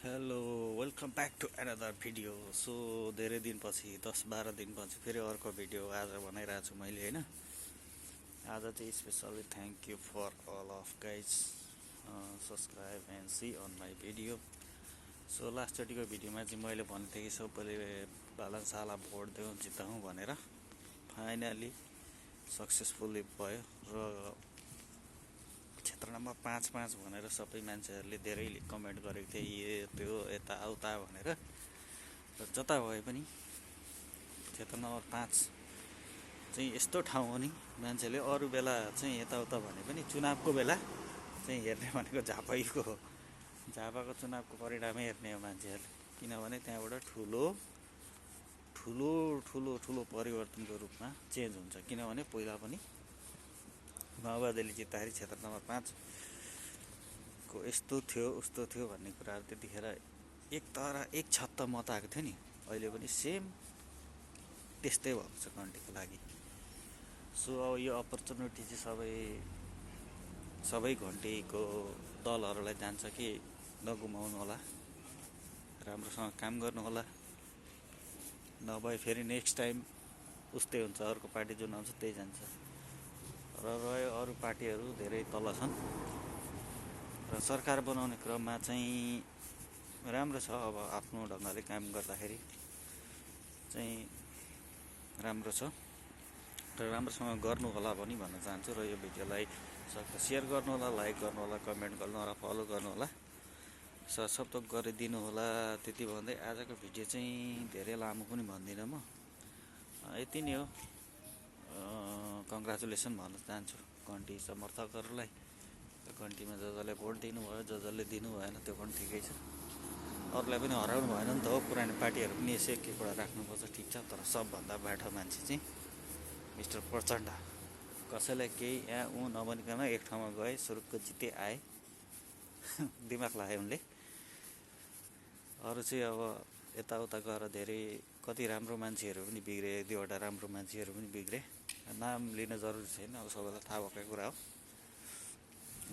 Hello welcome back to another video. So धेरै दिनपछि 10-12 दिनपछि फेरि अर्को भिडियो आज बनाइरहेको छु मैले होइन। आज चाहिँ specially thank you for all of guys subscribe and see on my video. So लास्टचोटिको भिडियोमा चाहिँ मैले भनेको थिएँ कि सबैले बालनसाला भोट देऊ जिताउँ भनेर। फाइनली सक्सेसफुल्ली भयो र क्षेत्र नम्बर 5 भनेर सबै मान्छेहरूले धेरैले कमेन्ट गरेको थिए यो त्यो यता उता भनेर। र जता भए पनि क्षेत्र नम्बर 5 चाहिँ यस्तो ठाउँ हो नि, मान्छेले अरू बेला चाहिँ यताउता भने पनि चुनावको बेला चाहिँ हेर्ने भनेको झापाको चुनावको परिणामै हेर्ने हो मान्छेहरूले। किनभने त्यहाँबाट ठुलो परिवर्तनको रूपमा चेन्ज हुन्छ। किनभने पहिला पनि माओवादीले जित्दाखेरि क्षेत्र नम्बर 5 को यस्तो थियो उस्तो थियो भन्ने कुराहरू त्यतिखेर एक छत्ता मत आएको थियो नि। अहिले पनि सेम त्यस्तै भएको छ घन्टीको लागि। सो अब यो अपर्च्युनिटी चाहिँ सबै घन्टीको दलहरूलाई जान्छ कि नगुमाउनु होला, राम्रोसँग काम गर्नु होला, नभए फेरि नेक्स्ट टाइम उस्तै हुन्छ, अर्को पार्टी जुन आउँछ त्यही जान्छ। र रह्यो अरू पार्टीहरू धेरै तल छन् र सरकार बनाउने क्रममा चाहिँ राम्रो छ। अब आफ्नो ढङ्गले काम गर्दाखेरि चाहिँ राम्रो छ र राम्रोसँग गर्नु होला पनि भन्न चाहन्छु। र यो भिडियोलाई सेयर गर्नु होला, लाइक गर्नु होला, कमेन्ट गर्नु होला, फलो गर्नु होला, सबथोक गरिदिनु होला। त्यति भन्दै आजको भिडियो चाहिँ धेरै लामो पनि भन्दिनँ म, यति नै हो। कङ्ग्रेचुलेसन भन्न चाहन्छु घन्टी समर्थकहरूलाई। घन्टीमा जसले भोट दिनुभयो, जसले दिनु भएन त्यो पनि ठिकै छ। अरूलाई पनि हराउनु भएन नि त हो। पुरानो पार्टीहरू पनि यसो एक एकवटा राख्नुपर्छ, ठिक छ। तर सबभन्दा बाठो मान्छे चाहिँ मिस्टर प्रचण्ड। कसैलाई केही यहाँ ऊ नभनिकन एक ठाउँमा गए, सुरुक्क जिते आए, दिमाग लाग्यो उनले। अरू चाहिँ अब यताउता गएर धेरै कति राम्रो मान्छेहरू पनि बिग्रे, एक दुईवटा राम्रो मान्छेहरू पनि बिग्रे। नाम लिन जरुरी छैन, अब सबैलाई थाहा भएकै कुरा हो।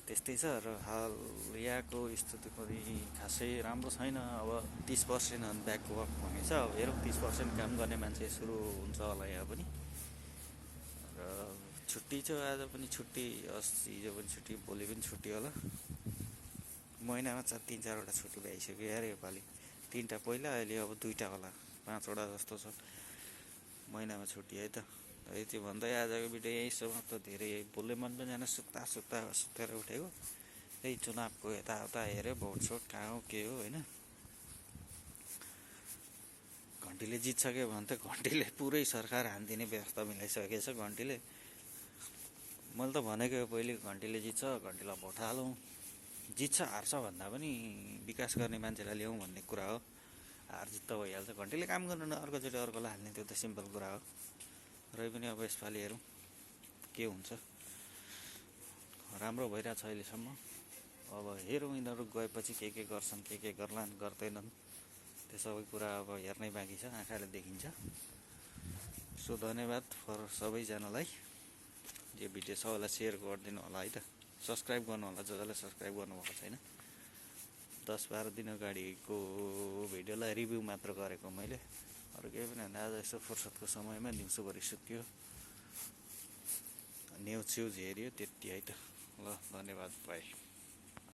त्यस्तै छ। र हाल यहाँको स्थिति पनि खासै राम्रो छैन। अब 30% ब्याकवर्क भनेको छ। अब हेरौँ 30% काम गर्ने मान्छे सुरु हुन्छ होला यहाँ पनि। र छुट्टी छ, आज पनि छुट्टी, हिजो पनि छुट्टी, भोलि पनि छुट्टी होला। महिनामा 3-4वटा छुट्टी भइसक्यो यार योपालि। 3टा पहिला, अहिले अब 2टा होला, 5वटा जस्तो छ महिनामा छुट्टी है त। यति भन्दै आजको भिडियो यही समाप्त। धेरै भोलि मन पनि जान सुतेर उठेको, त्यही चुनावको यताउता हेऱ्यो, भोटसोट कहाँ हो के हो होइन। घन्टीले जित्सक्यो भने त घन्टीले पुरै सरकार हानिदिने व्यवस्था मिलाइसकेको छ घन्टीले। मैले त भनेको पहिले घन्टीले जित्छ, घन्टीलाई भोट हालौँ। जित्छ हार्छ भन्दा पनि विकास गर्ने मान्छेलाई ल्याउँ भन्ने कुरा हो। हार जित त भइहाल्छ, घन्टीले काम गर्नु न अर्कोचोटि अर्कोलाई हाल्ने, त्यो त सिम्पल कुरा हो। र पनि अब यसपालि हेरौँ के हुन्छ। राम्रो भइरहेछ अहिलेसम्म। अब हेरौँ यिनीहरू गएपछि के गर्छन्, के गर्लान् गर्दैनन्, त्यो सबै कुरा अब हेर्नै बाँकी छ, आँखाले देखिन्छ। सो धन्यवाद फर सबैजनालाई। यो भिडियो सबैलाई सेयर गरिदिनु होला है त। सब्सक्राइब गर्नु होला जसले सब्सक्राइब गर्नुभएको छैन। 10-12 दिन अगाडिको भिडियोलाई रिभ्यू मात्र गरेको मैले, अरू केही पनि होइन। आज यसो फुर्सदको समयमा दिउँसोभरि सुत्यो, न्युज हेऱ्यो, त्यति है त। ल धन्यवाद, बाई।